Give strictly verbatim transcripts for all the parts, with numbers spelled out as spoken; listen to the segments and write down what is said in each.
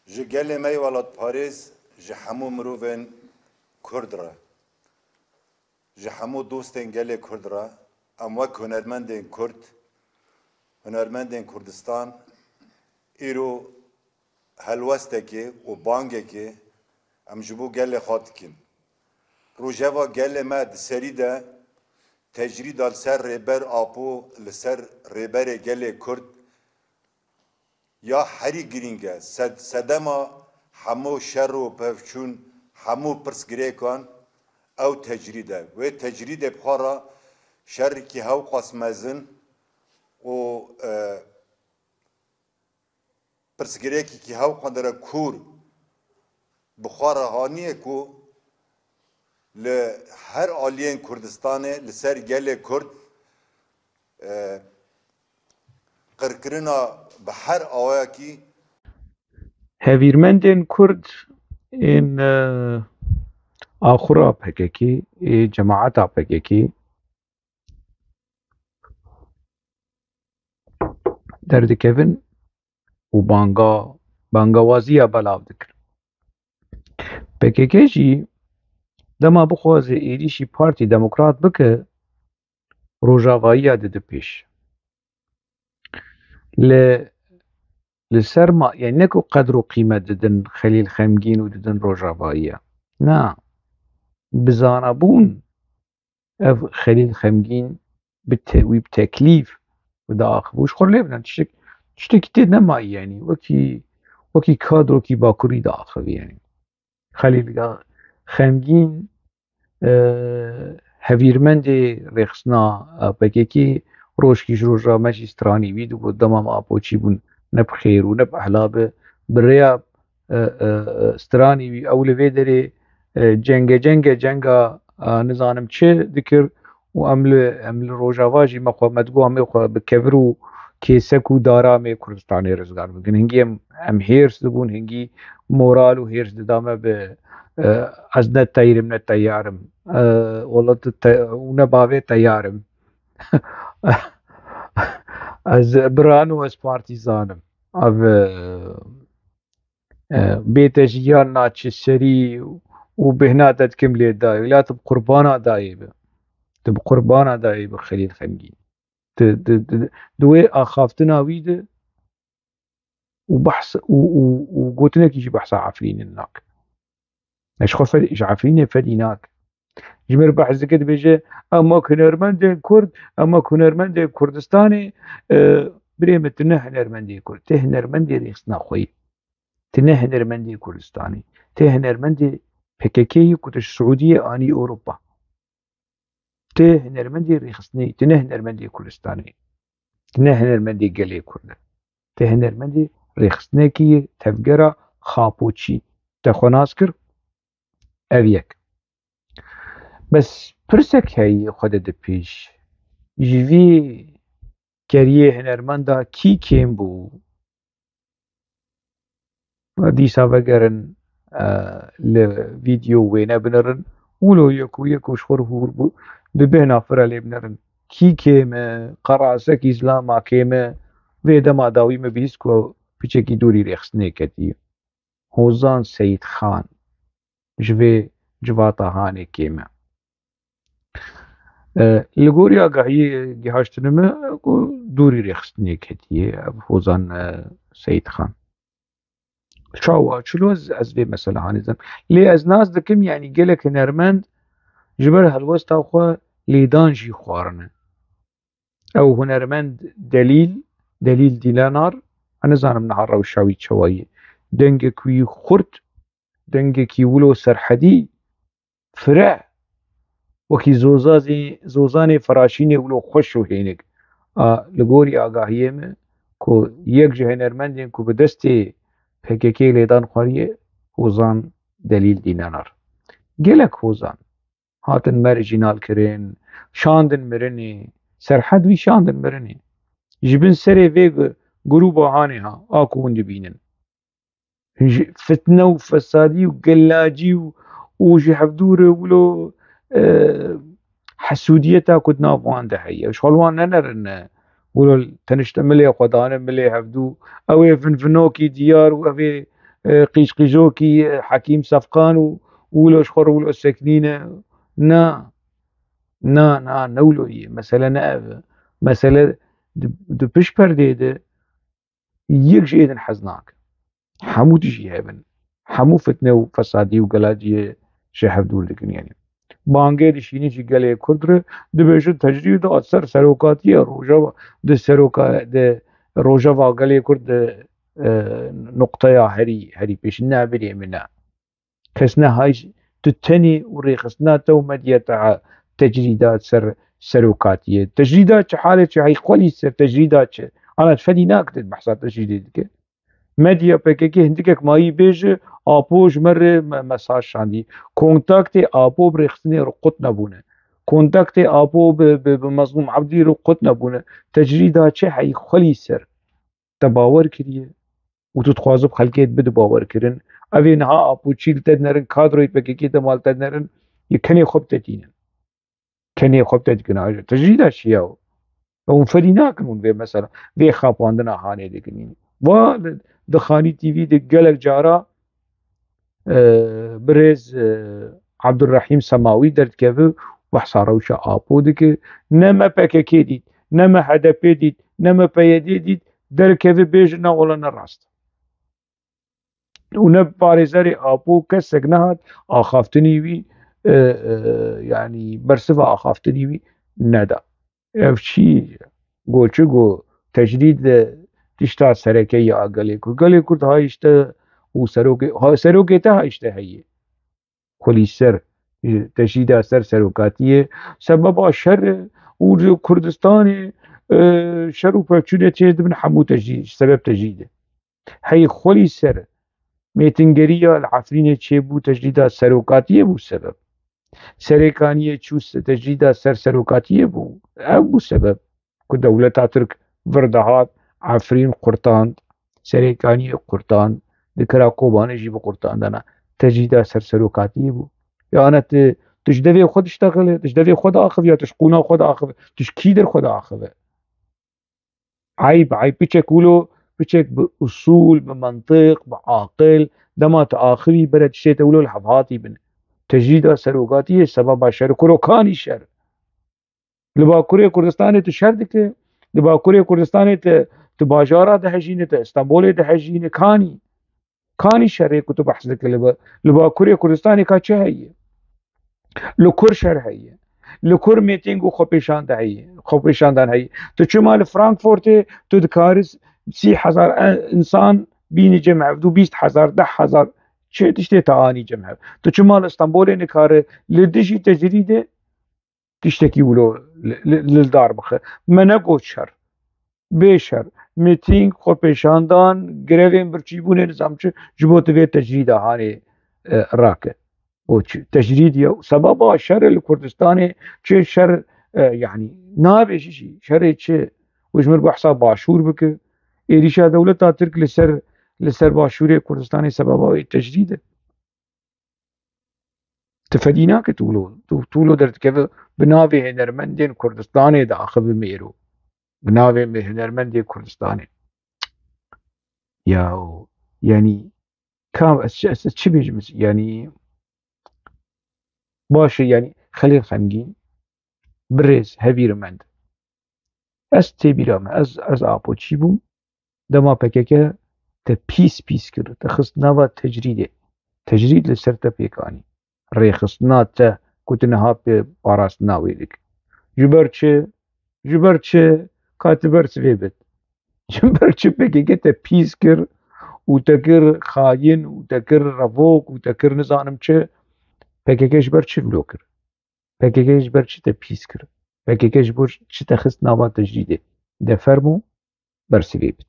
Ji gelê me yê welatparêz, ji hemû mirovên Kurd re, ji hemû dostên gelê Kurd re, em wek hunermendên Kurd, hunermendên Kurdistan, îro helwestekê û bangekê em ji bo gelê xwe dikin. Rojeva gelê me di serî de tecrîda li ser Rêber Apo, li ser Rêberê Gelê Kurd ya herî girîng e. Sed-, sedema hemû şer û pevçûn, hemû pirsgirêkan ew tecrîd e. Wê tecrîdê bi xwe re şerikî hewqas mezin û, e, pirsgirêkekî hewqas dere kûr bi xwe re haniye ku li her aliyên Kurdistanê li ser gelê Kurd, e, qirkirina bi her awayekî. Hevîrmendên Kurd ên, e, axura P K K, ê cemaeta P K K derdikevin û banga, bangawaziya belav dikin. P K K jî dema bixwaze êrîşî Partî Demokrat bike, Rojavayiya dide pêş. Li, li ser ma, yani ne ku qedr û qîmet didin Xelîl Xemgîn û didin Rojavayiya. Na, bi zanabûn ev Xelîl Xemgîn bi te-, wî bi teklîf diaxivî û ji xwe lê bidan tiştek, tiştekî tê nemayî, yani wekî, wekî kadrokî Bakurî diaxivî, yani. Xelîl Xemgîn, e, hevîrmendê rêxistina, e, P K K, rojkî ji roja me jî stranî wî digot, dema me Apo çî bûn, ne bi xêr û ne bi ehla bi, bi rêya, e, e, stranî wî ew li vê derê, e, cenge cenge cenga, e, nizanim çi dikir û em li, em li Rojava jî me xwe, me digot em ê xwe bi kevir û kêsek û dara em ê Kurdistanê rizgar bikin. Hingî em, em hêrs dibûn, hingî moral û hêrs dida me bi, e, ez ne teyr im, ne teyar im. E, wela tu te-, û ne bavê teyar im. Ez birano, ez partîzan im. Ev, e, e, bê te jiyan naçe serî û bêhna te dikim lê dayê. Wela tu bi qurbana dayê be. Tu bi qurbana dayê be Xelîl Xemgîn. Di, di, di, di wê axaftina wî de û behs û, û, û gotinekî jî behsa Efrînê nake. Ez xwe fer-, ji Efrînê ferî nake. Ji mir behs dike dibêje, em wek hunermendên Kurd, em wek hunermendên Kurdistanê, e, birê min tu ne hunermendê Kurd, tu hunermendê rêxistina xwe yî. Tu ne hunermendê Kurdistanê, tu hunermendê P K K yî ku tu ji Siûdiyê anî Ewropa. Tu hunermendê rêxistinê yî, tu ne hunermendê Kurdistanê. Tu ne hunermendê gelê Kurd e. Tu hunermendê rêxistinekî yî, tevgera Xapoçî. Te xwe nas kir, ev yek. Bes pirsek heye xwe de di pêş. Ji vî keriyê hunermenda kî kêm bû? Dîsa vegerin, e, li vîdeo wêne binirin. Wilo yek û yek û ji xwe re hûr bû. Bi bêhna fira lê binirin. Kî kêm e, qerasek îzlama kêm e. Vê dema dawî min bihîst ku piçekî dûrî rêxistinê ketiye. Hozan Seyîd Xan ji vê civata hanê kêm e. E, li gorî agahiyê gihaştine me ku dûrî rêxistinê ketiye, ev Hozan, e, Seyîd Xan. Çawa? Çilo ez, ez vê mesela hanê dizim. Lê ez nas dikim, yanî gelek hunermend ji ber helwesta xwe lêdan jî xwarine. Ew hunermend Delîl, Delîl Dîlenar, ez nizanim niha rewşa wî çawa ye. Dengek wî xurt, dengekî wilo serhedî, fire, wekî zozazê-, zozanê firaşînê wilo xweş û hênik. A, li gorî agahiyê min ku yek ji hunermendên ku bi destê P K K lêdan xwariye, Hozan Delîl Dîlenar. Gelek hozan hatin mercînal kirin, şandin mirinê, serhed wî şandin mirinê. Ji bin serê vê gu-, grûba hanê ha, a ku hûn dibînin. Ji fitne û fesadî û gelacî û, û ji hevdû re wilo, e, hesûdiyeta ku di nav wan de heye. Ji xwe li wan nenerin, e, wilo tenişte milê xwe dane milê hevdû. Ew ê vinvinokî diyar û ev ê, e, qîjqîjokî, e, Hekîm Sefqan û, û wilo ji xwe re wilo sekinîne. Na. Na, na, ne wilo ye. Mesele ne ev e. Mesele di, di pişt perdê de yek ji êdin hez nake. Hemû dijî hev in. Hemû fitne û fesadî û geladiyê ji hev dûr dikin, yanî. Bangê dişînî jî gelê Kurd re dibêjin tecrîd da ser serokatiya Rojava, di seroka-, di Rojava gelê Kurd di, e, nuqteya herî, herî pêş ne birê min e. Kes ne hay tu tenê û rêxistina te û medya te tecrîda ser serokatiyê. Tecrîda çi halê çi hey xwelî ser tecrîda çi? Ana fedî nakit behsa tecrîdê dike. Medya P K K hindikek mayî bêje, Apo ji me re me-, mesaj şandî. Kontaktê Apo bi rêxistinê re qut nebûne. Kontaktê Apo bi, bi, bi Mezlûm Ebdî re qut nebûne. Tecrîda çi hey xwelî ser? Te bawer kiriye û tu dixwaze bi xelkê bide bawer kirin. Ev ê niha Apo çî li te dinerin, kadroyê P K K dema li te dinerin, yê kenê xwe bi te tînin. Kenê xwe bi te dikin, aje. Tecrîda çi ya? Hûn ferî nakin hûn vê mesela, vê xapandina hanê dikin. Va li, di Xanî T V de gelek cara, e, birêz, e, Abdurrahîm Semawî derdikeve, behsa rewşa Apo dike. Ne me P K K dît, ne me H D P dît, ne me P Y D dît, derkeve bêje na wela ne rast. Û ne parêzerê Apo kesek nehat axaftinî wî, e, e, yanî bersiva axaftinî wî neda. Ev çi go, çi go tecrîd de tişta sereke ya gelê Kurd. Gelê Kurd ha işte û serokê, ha, serokê te ha işte heye. Xwelî ser, e, tecrîda ser serokatiyê. Sebeba şer û Kurdistanê, e, şer û pevçûnê çê dibin hemû tecrîd, sebeb tecrîdê. Hey xwelî ser mêtingeriya li Efrînê çêbû tecrîda serokatiyê bû sebeb. Serêkaniyê çû se-, tecrîda ser serokatiyê bû. Ev bû sebeb ku dewleta Tirk vir dihat, Efrîn qurtand, Serêkaniyê qurtand, di kira Kobanê jî bi qurtandana. Tecrîda ser serokatiyê bû. Yane tu, tu ji devê xwe diştexile, tu ji devê xwe diaxive ya tu ji qûna xwe diaxive, tu ji kî der xwe diaxive? Eyb, eyb, piçek wilo, piçek bi usûl, bi mentiq, bi aqil, dema tu axivî bere tiştê te wilo li hevhatî bin. Tecrîda serokatiyê sebeba şer, kuro kanî şer. Li Bakurê Kurdistanê tu şer dike, li Bakurê Kurdistanê tu, tu bajara dihejîne, tu Stenbolê dihejîne, kanî. Kanî şerê ku tu behs dike li, li Bakurê Kurdistanê ka çi heye? Li kur şer heye? Li kur mêting û xwepêşan de heye, xwepêşandan heye? Tu çima li Frankfurtê tu dikarî sî hezar en-, insan bînî cem hev, du bîst hezar, deh hezar, çi tiştê te anî cem hev? Tu çima li Stenbolê nikare li dijî tecrîdê tiştekî wilo li, li, li dar bixe? Me negot şer. Bê şer, mîtîng, xwepêşandan, grevên birçîbûnê nizam çi, ji bo tu vê tecrîda hanê, e, rake. O çi? Tecrîd ye. Sebeba şer li Kurdistanê çi şer, e, yanî nabêjî jî. Şerê çi? Û ji mir behsa Başûr bike. Êrîşa dewleta Tirk li ser, li ser Başûrê Kurdistanê sebeba wê tecrîd e. Tu fedî nake tu wilo, tu, tu wilo derdikeve bi navê hênermendên Kurdistanê diaxive mêro. Bi navê me hênermendê Kurdistanê. Ya, yanî, ka ez, ez, ez çi bêjim? Yanî, baş e, yanî, Xelîl Xemgîn, birêz, hevîrmend. Ez tê bîra me, ez, ez Apo çî bûm. Dema P K K te pîs pîs kir, te xist nava tecrîdê. Tecrîd li ser te pêk anî. Rêxistina te ku tu niha pê parastina wê dikî. Ji ber çi? Ji ber çi? Ka tu bersivê bit. Ji ber çi P K K te pîs kir û te kir xayin û te kir revok û te kir nizanim çi? P K K ji ber çi vilo kir? P K K ji ber çi te pîs kir? P K K ji bo çi te xist nava tecrîdê? De fermo bersivê bit.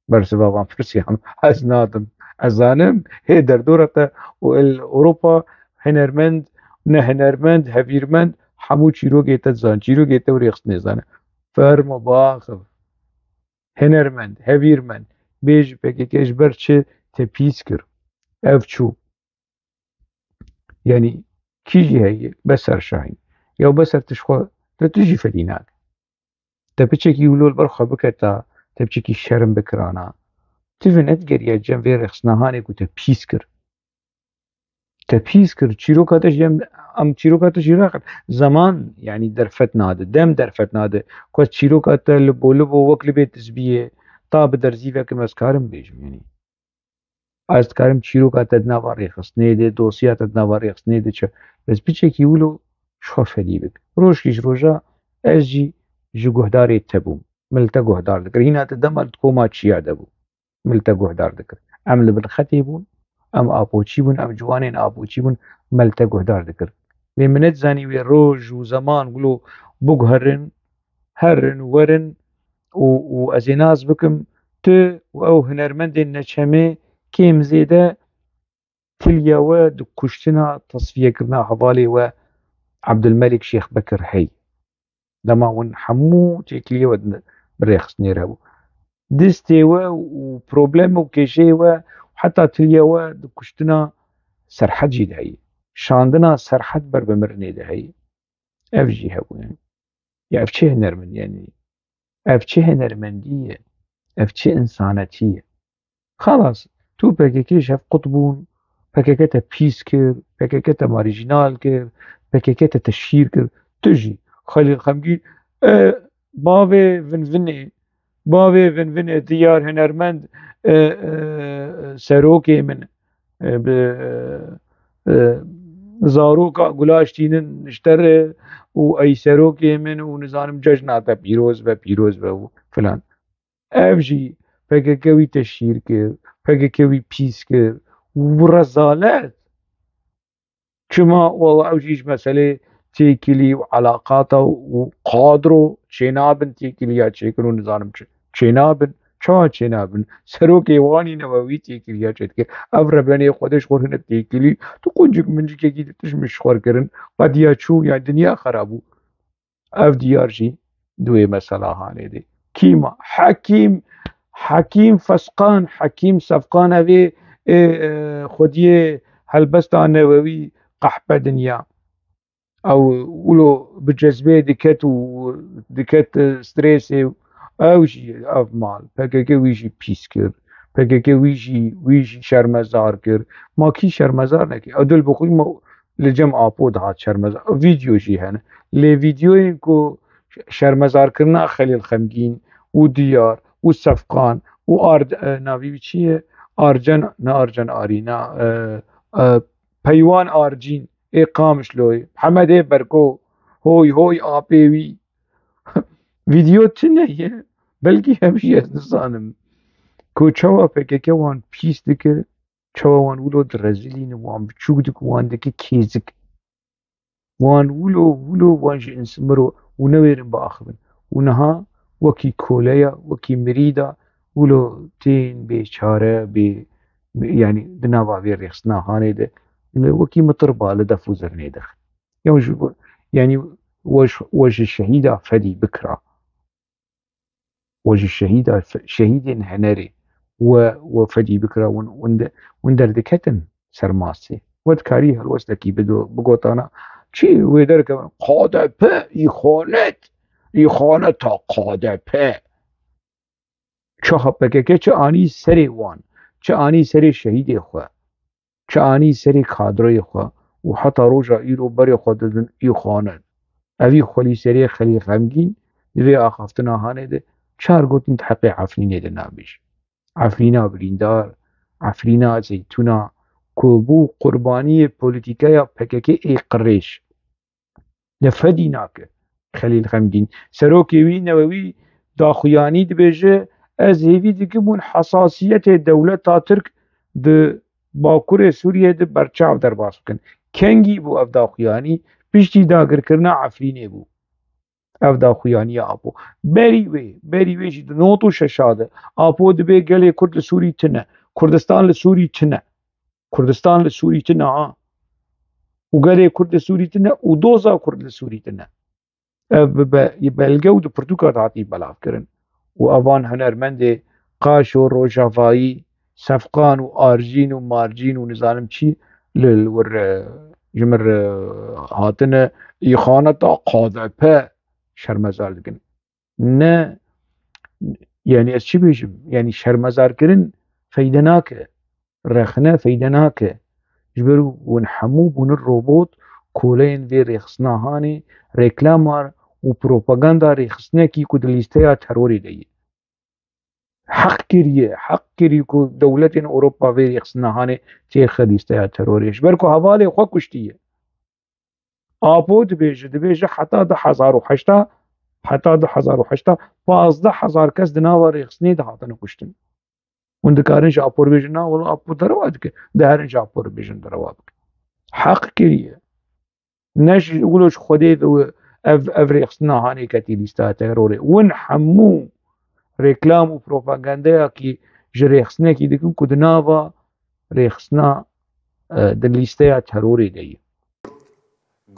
Bersiva van pirsiyan ez nadim. Ez zanim hê derdora te û el Ewropa, hinermend, ne hinermend, hevîrmend, hemû çîrokê te dizan. Çîrokê te û rêxistinê zane. Fermo biaxiv. Hinermend, hevîrmend, bêjî P K K ji ber çi te pîs kir? Ev çû. Yanî kî jî heye? Beser Şahîn. Ya Beser, tu ji xwe, tu, tu jî fedî nake. Te piçekî wilo li ber xwe biketa, te piçekî şerm bikirana. Tu vê nedigeriya cem vê rêxistina hanê ku te pîs kir. Te pîs kir. Çîroka te jî em, em çîroka te jî raqet. Zeman, yanî derfet nade. Dem derfet nade. Ku ez çîroka te li bo li bo wek li bê tizbiyê ta bi derzî vekim ez karim bêjim, yanî. Ez dikarim çîroka te di nava rêxistinê de, dosya te di nava rêxistinê de çi. Bes piçekî wilo ji xwe fedî bik. Rojkî ji roja ez jî ji guhdarê te bûm. Min li te guhdar dikir. Hîna te dema li koma çiya de bû. Min li te guhdar dikir. Em li bin xetê bûn, em apoçî bûn, em ciwanên apoçî bûn, me li te guhdar dikir. Lê min nedizanî wê roj û zeman wilo biguherin, herin û werin û, û ez ê nas bikim, tu û ew hunermendên neçemê kêm zêde tiliya we di kuştina, tesfiyekirina hevalê we Ebdulmelîk Şêx Bekir hey. Dema hûn hemû têkiliyê we bi rêxistinê re bû. Distê we û problem û kêşeyê we heta tiliya we di kuştina Serhed jî de heye. Şandina Serhed ber bi mirinê de heye. Ev jî hebû yani. Ya ev çi hunermend yani? Ev çi hunermendî ye? Ev çi insanetî ye? Xalas, tu P K K ji hev qut bûn, P K K te pîs kir, P K K te marîjînal kir, P K K te teşhîr kir. Tu jî, Xelîl Xemgîn, e, bavê vinvinê, bavê vinvinê, diyar hunermend, e, e, serokê min, e, bi, e, zaroka gulaş tînin ji te re û ey serokê min û nizanim cejna te pîroz be, pîroz be û filan. Ev jî P K K wî teşhîr kir, P K K wî pîs kir. Û rezalet. Çima? Wela ew jî ji meselê têkilî û elaqata û kadro çênabin, têkiliya çêkin û nizanim çi. Çênabin. Çawa çênabin? Serokê wan î newewî têkiliya çêdike. Ev rebenê xwe de ji xwe hinek têkilî. Tu quncik mincikekî di tişt min ji xwe kirin. Qediya çû, ya dinya xera bû. Ev diyar jî di wê mesela hanê de. Kî ma? Hekîm, Hekîm Fesqan, Hekîm Sefqan, ev ê, ê, e, xwediyê helbesta newewî qehpe dinya. Ew wilo bi cezbeyê diket û diket, e, strêsê. Ew jî ev mal. P K K wî jî pîs kir. P K K wî jî, wî jî şermezar kir. Ma kî şermezar nekir? Ew dil bi xwe ma li cem Apo dihat şermezar. Vîdeo jî hene. Lê vîdeoyên ku şermezarkirina Xelîl Xemgîn û Diyar û Sefqan û Ard-, e, navî wî çi ye? Arcan, ne Arcan Arîna, e, e, Peywan Arcîn ê Qamişloyê, Hemedê Berko, hoy hoy apê wî. Vîdeo tune ye. Belkî hev jî ez nizanim. Ku çawa P K K wan pîs dike, çawa wan wilo direzilîne, wan biçûk dike, wan dike kêzik. Wan wilo, wilo wan ji însimiro û newêrin biaxivin. Û niha wekî koleya, wekî mirîda, wilo tên bêçare, bê, bê, yanî di nava vê rêxistina hanê de, li wekî mitirba li def û zirnê dixin. Ew ji bo, yanî we ji, we ji şehîda fedî bikira. We ji şehîda, şehîdên Henerê we, we fedî bikira, win, win de, win derdiketin ser masê. We dikarî helwestekî bido, bigotana, çi wê derkevin? K D P, îxanet, îxaneta K D P. Çi P K K çi anî serê wan, çi anî serê şehîdê xwe, çi anî serê kadroyê xwe û heta roja îro berê xwe didin îxanet. Evî xwelî serê Xelîl Xemgîn di vê axaftina hanê de çar gotin di heqê Efrînê de nabêje. Efrîna birîndar, Efrîna zeytûna ku bû qurbaniyê polîtîkaya P K K ê qirêj. Li fedî nake. Xelîl Xemgîn. Serokê wî newewî daxuyanî dibêje, ez hêvî dikim hûn hesasiyetê dewleta Tirk di Bakurê Sûriyê de berçav derbas bikin. Kengî bû ev daxuyanî? Piştî dagirkirina Efrînê bû. Ev daxuyaniya Apo. Berî wê, berî wê jî di not û şeşa de Apo dibê gelê Kurd li Sûrî tune. Kurdistan li Sûrî tune. Kurdistan li Sûrî tune ha. Û gelê Kurd li Sûrî tune û doza Kurd li Sûrî tune. Ev bi be-, belge û di pirtûka de hatî belavkirin. Û evan hunermendê qaşo rojavayî, Sefqan û Arjîn û Marjîn û nizanim çi li, li wir, e, ji mir, e, hatine îxaneta K D P şermezar dikin. Ne, yanî ez çi bêjim? Yanî şermezarkirin feyde nake. Rexne feyde nake. Ji ber win hemû bûne robot, koleyên vê rêxistina hanê, reklama û propaganda rêxistinekî ku di lîsteya terorê de ye. Heq kiriye, heq kiriye ku dewletên Ewropa vê rêxistina hanê têxe lîsteya terorê. Ji ber ku hevalê xwe kuştiye. Apo dibêje, dibêje heta du hezar û heşta, heta du hezar û heşta, pazdeh hezar kes di nava rêxistinê de hatine kuştin. Hûn dikarin ji Apo re bêjin, na, wela Apo derewa dike. Diherin ji Apo re bêjin, derewa bike. Heq kiriye. Ne ji, wilo ji Xwedê ve ev, ev rêxistina hanê ketî lîsteya terorê. Win hemû reklam û propagandeyakî ji rêxistinekî dikin ku di nava rêxistina, e, di lîsteya terorê de ye.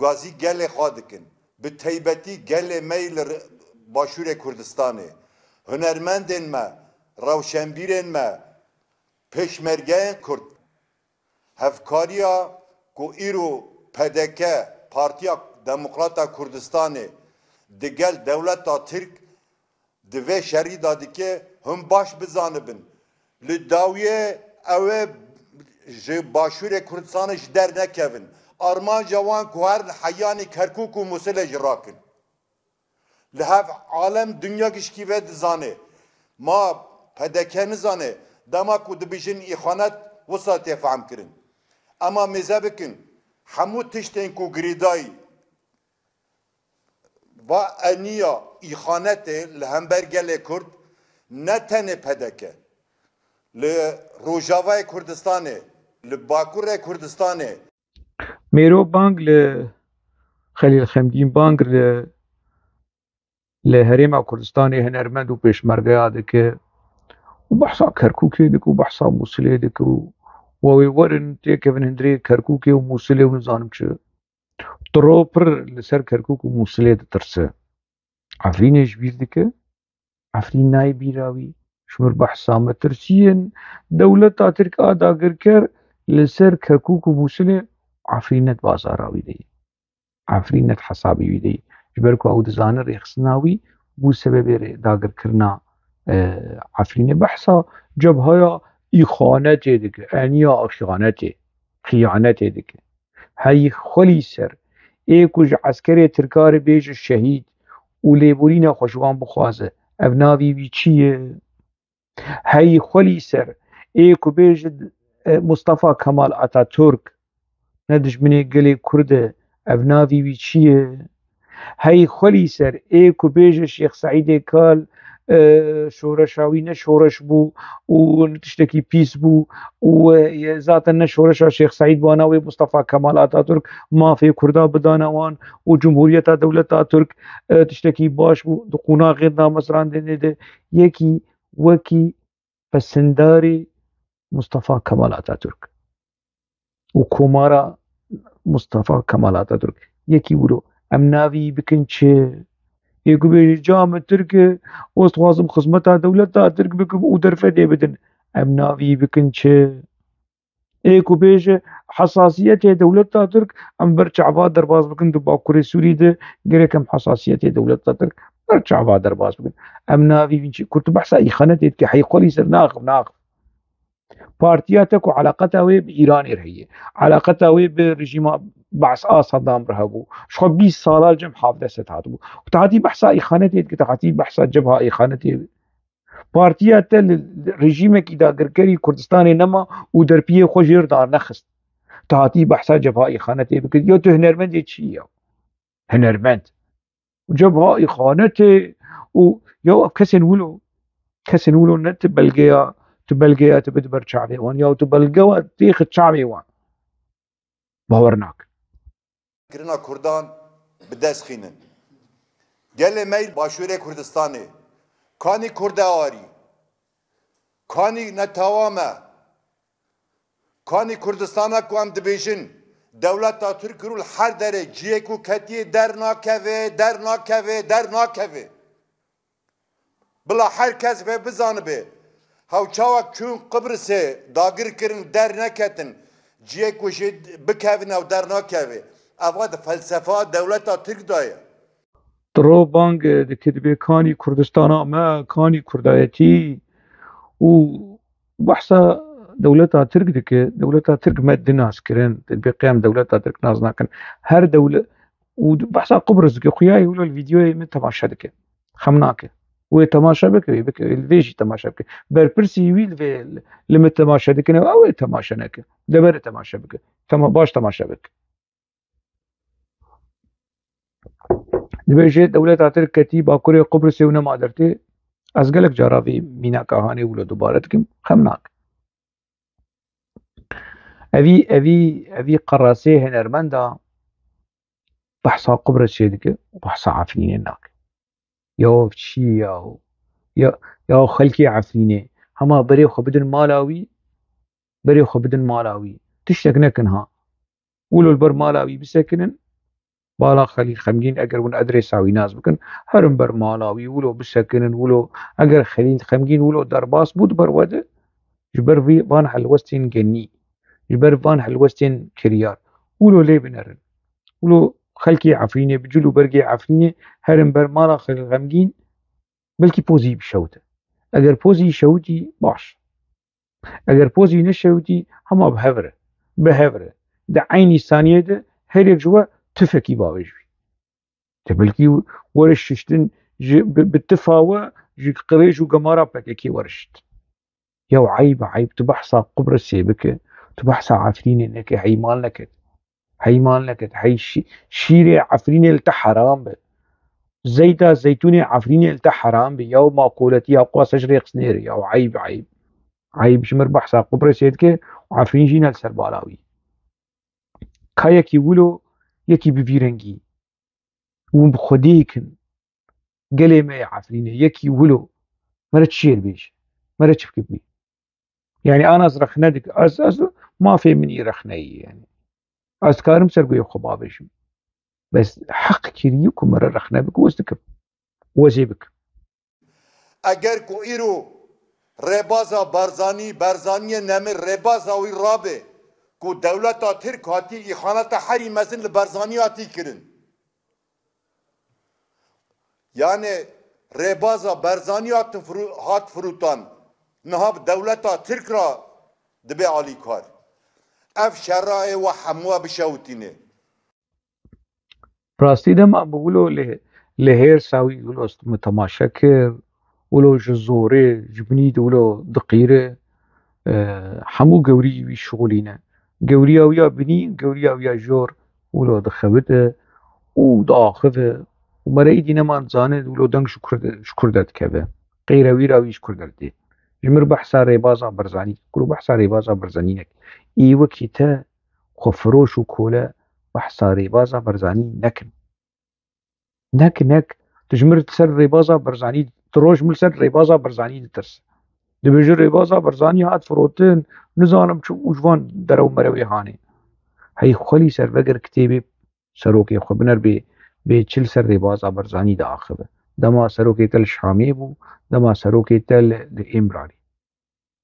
Gazî gelê xwe dikin. Bi teybetî gelê me yî li Başûrê Kurdistanê. Hunermendên me, rewşenbîrên me, pêşmergeyên Kurd. Hevkariya ku îro P D K, Partiya Demokrata Kurdistanê, digel dewleta Tirk di vê şerî de dike, hûn baş bizanibin. Li dawiyê ew ê ji Başûrê Kurdistanê ji dernekevin. Armanca wan ku herin heyanî Kerkûk û Mûsilê jî rakin. Li hev alem, dinya gişkî vê dizane. Ma P D K nizane, dema ku dibêjin îxanet, wisa tê fehmkirin. Ema mêze bikin, hemû tiştên ku girêdayî va eniya îxanetê li hember gelê Kurd, ne tenê P D K, li Rojavayê Kurdistanê, li Bakurê Kurdistanê, Mêro bang li Xelîl Xemgîn bang li, li Herêma Kurdistanê hunermend û pêşmergeya dike û behsa Kerkûkê dike û behsa Mûsilê dike û we wê werin têkevin hundirê Kerkûkê û Mûsilê û nizanim çi. Tiro pir li ser Kerkûk û Mûsilê ditirse. Efrînê ji bîr dike. Efrîn nayê bîra wî. Ji mir behsa metirsiyên dewleta Tirk a dagirker li ser Kerkûk û Mûsilê, Efrîn ne di bazara wî de ye. Efrîn ne di hesabê wî de ye. Ji ber ku ew dizane rêxistina wî bû sebebê rê-, dagirkirina, e, Efrînê. Behsa cebhaya îxanetê dike, eniya îxanetê, xiyanetê dike. Hey xwelî ser ê ku ji eskerê Tirka re bêje şehîd û lêborîna xwe ji wan bixwaze, ev navî wî çi ye? Hey xwelî ser ê ku bêje, e, Mustafa Kemal Ataturk ne dijminê gelê Kurd e, ev navî wî çi ye? Hey xwelî ser ê ku bêje Şêx Seîdê Kal, e, şoreşa wî ne şoreş bû û tiştekî pîs bû û, e, zaten ne şoreşa Şêx Seîd bû, ana wê Mustafa Kemal Ataturk mafê Kurda bidana wan û Cumhuriyeta Dewleta Tirk, e, tiştekî baş bû. Di qonaxê damezrandinê de yekî wekî pesindarê Mustafa Kemal Ataturk û Komara Mustafa Kemal Ataturk. Yekî wilo. Em navî bikin çi? Ê ku bêje, ca min Tirk e û ez dixwazim xizmeta dewleta Tirk bikim û derfetê bidin. Em navî bikin çi? Ê ku bêje, hesasiyetê dewleta Tirk em ber çava derbas bikin di Bakurê Sûrî de, gerek em hesasiyetê dewleta Tirk ber çava derbas bikin. Em navî vîn çi? Ku tu behsa îxanetê dike, hey xwelî ser naxif, naxif. Partiya te ku eleqeta wê bi Îranê re heye, eleqeta wê bi rejîma Baas a Saddam re hebû. Ji xwe bîst sala li cem havdeh sed hatibû. Û te hatî behsa îxanetê dike, te hatî behsa cebha îxanetê. Partiya te li rejîmekî dagirkerî Kurdistanê nema û derpiyê xwe jê re darnexist. Te hatî behsa cebha îxanetê bikir. Ya tu hunermendê çi ya? Hunermend. Cebha îxanetê û ya ev kesên wilo, kesên wilo ne tu belgeya, tu belgeya tu bide ber çavê wan ya tu belgewa têxit çavê wan. Bawer nakin. Kirina Kurdan bi dest xînin. Gelê me yî Başûrê Kurdistanê, kanî Kurd e arî, kanî netewa me, kanî Kurdistana ku em dibêjin, dewleta Tirk rû li her derê ciyê ku ketiyê dernakeve, dernakeve, dernakeve. Bila her kes vê bizanibe, hew çawa çûn Qibrisê dagir kirin, derneketin, ciyê ku jê bikevin ew dernakeve. Eva di felsefa dewleta Tirk de ye. Tiro bang dike, dibê kanî Kurdistana me, kanî Kurdayetî û Behsa dewleta Tirk dike, dewleta Tirk me di nas kirin, dibê qiyam dewleta Tirk nas nakin. Her dewle-, û behsa Qubris dike, xuya yê wilo li vîdyoyê min temaşe dike. Xem nake. Wê temaşe bike, wê bike, wê li vê jî temaşe bike. Berpirsî wî li vê, li min temaşe dikine, ew ê temaşe neke. Deverê temaşe bike. Tema-, baş temaşe bike. Dibêje dewleta Tirk ketî Bakurê Qubrisê û nema dertê. Ez gelek cara vê mînaka hanê wilo dubare dikim. Xem nake. Evî, evî, evî qerasê hunermenda behsa Qubrisê dike, behsa Efrînê nake. Ya çi ya? Ya, ya xelkê Efrînê. Hema berê xwe bidin mala wî, berê xwe bidin mala wî. Tiştek nekin ha. Wilo li ber mala wî bisekinin, bala Xelîl Xemgîn, eger hûn edrêsa wî nas bikin, herin ber mala wî, wilo bisekinin, wilo, eger Xelîl Xemgîn wilo derbas bû di ber we de, ji ber vî van helwestên genî, ji ber van helwestên kiryar, wilo lê binerin. Wilo xelkê Efrînê, bi cil û bergê Efrînê, herin ber mala Xelîl Xemgîn, belkî pozî bişewite. Eger pozî şewitî, baş. Eger pozî neşewitî, hema bi hev re. Bi hev re. Di eynî saniyê de her yek ji we tifekî bavêj bî. Te belkî were şiştin ji, bi, bi tifa we ji qirêj û gemara P K K were şişt. Yaw eyb, eyb, tu behsa Qubrisê bike, tu behsa Efrînê neke, hey mal neket. Hey mal neket, hey şî-, şîrê Efrînê li te heram be. Zeyta zeytûnê Efrînê li te heram be. Yaw makoletiya xwe sej rêxistinê re, yaw eyb, eyb. Eyb ji mir behsa Qubrisê dike û Efrîn jî ne li ser bala wî. Ka yekî wilo, yekî bi vî rengî. Hûn bi xwedê kin. Gelê me yê Efrînê, yekî wilo. Mere çi jê dibêje? Mere çi bikipî? Yani ana ez rexne dik-, ez, ez mafê min î rexneyî yani. Ez dikarim ser guhê xwe bavêjim. Bes heq kiriye ku mere rexne bik, ez dikim. Ez ê bikim. Eger ku îro rêbaza Barzanî, Barzaniyê nemir rêbaza wî rabe ku dewleta Tirk hatî îxaneta herî mezin li Barzanî hatî kirin. Yani rêbaza Barzanî hat firu-, hat firutan. Niha bi dewleta Tirk ra dibe alîkar. Ev şera ê we hemû bişewitîne. Rastî dema bi wilo li, li hêrsa wî wilo mi temaşe kir, wilo ji zorê, ji binî de wilo diqîre, e, hemû gewrî wî şixulîne. Gewriya wî ya binî, gewriya wî ya jor wilo dixebite û diaxive. Û mere îdî nema dizane wilo deng ji kur de, ji kur de dikeve. Qeyre wî ra wî ji kur de didê. Ji mir behsa rêbaza Barzanî, kuro behsa rêbaza Barzanî nek. Ê wekî te xwefiroş û kole behsa rêbaza Barzanî nekin. Nek, nek. Tu ji mir ser rêbaza Barzanî, tu roj mir ser rêbaza Barzanî ditirse. Dibêje rêbaza Barzanî hat firotin, nizanim çi û ji van derew merewê hanê. Hey xwelî ser veger kitêbê serokê xwe biner bê, bê çil ser rêbaza Barzanî diaxive. Dema serokê te li Şamê bû, dema serokê te li, li Îmralî.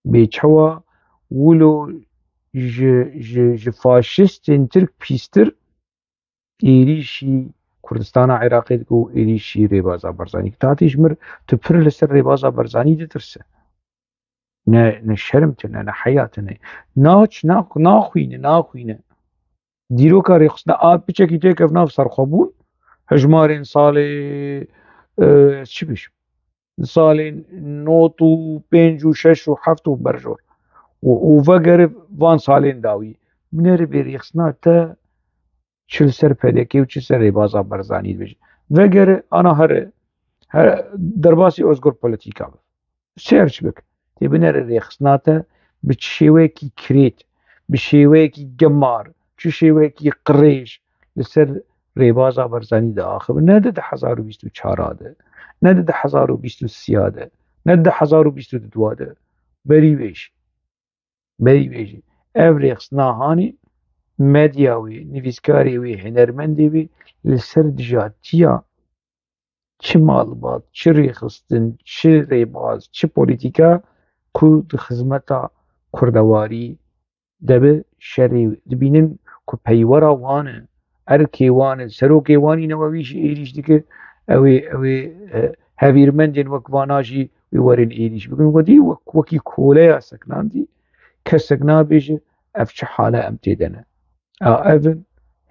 Bê çawa wilo ji, ji, ji faşistên Tirk pîstir êrîşî Kurdistana Iraqê dike û êrîşî rêbaza Barzanî. Tatî ji mir tu pir li ser rêbaza Barzanî ditirse. Ne, ne şerm tune, ne heya tune. Naç, na-, naxwîne, naxwîne. Dîroka rêxistina a piçekî têkev nav serxwebûn, hejmarên salê, e, çi bêjim? Salên nod û pênc û şeş û heft û berjor. Û, û vegere van salên dawî. Binêre bê rêxistina te çi li ser P D K û çi ser rêbaza Barzanî dibêje. Vegere ana here, here derbasî Ozgur Polîtîka be. Search bik. Tê binêre rêxistina te bi çi şêweyekî kirêt, bi şêweyekî gemar, çi şêweyekî qirêj li ser rêbaza Barzanî diaxive. Ne di du hezar û bîst û çar de, ne di du hezar û bîst û sê de, ne di du hezar û bîst û du de. Berî wê jî. Berî wê jî. Ev rêxistina hanê medya wê, nivîskarê wê, hunermendê wê li ser dijatiya çi malbat, çi rêxistin, çi rêbaz, çi polîtîka ku di xizmeta kurdewarî de be şerê dibînin ku peywera wan e, erkê wan e, serokê wan î newe wî jî êrîş dike, ew ê, ew ê, e, hevîrmendên wek vana jî wê werin êrîş bikin. Gotî wek, wekî koleya sekinandî, kesek nabêje ev çi hale em tê de ne. A, ev in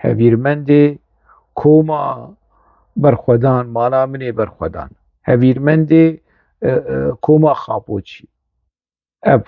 hevîrmendê koma Berxwedan, mala min ê Berxwedan. Hevîrmendê, e, e, koma Xapoçî. Ev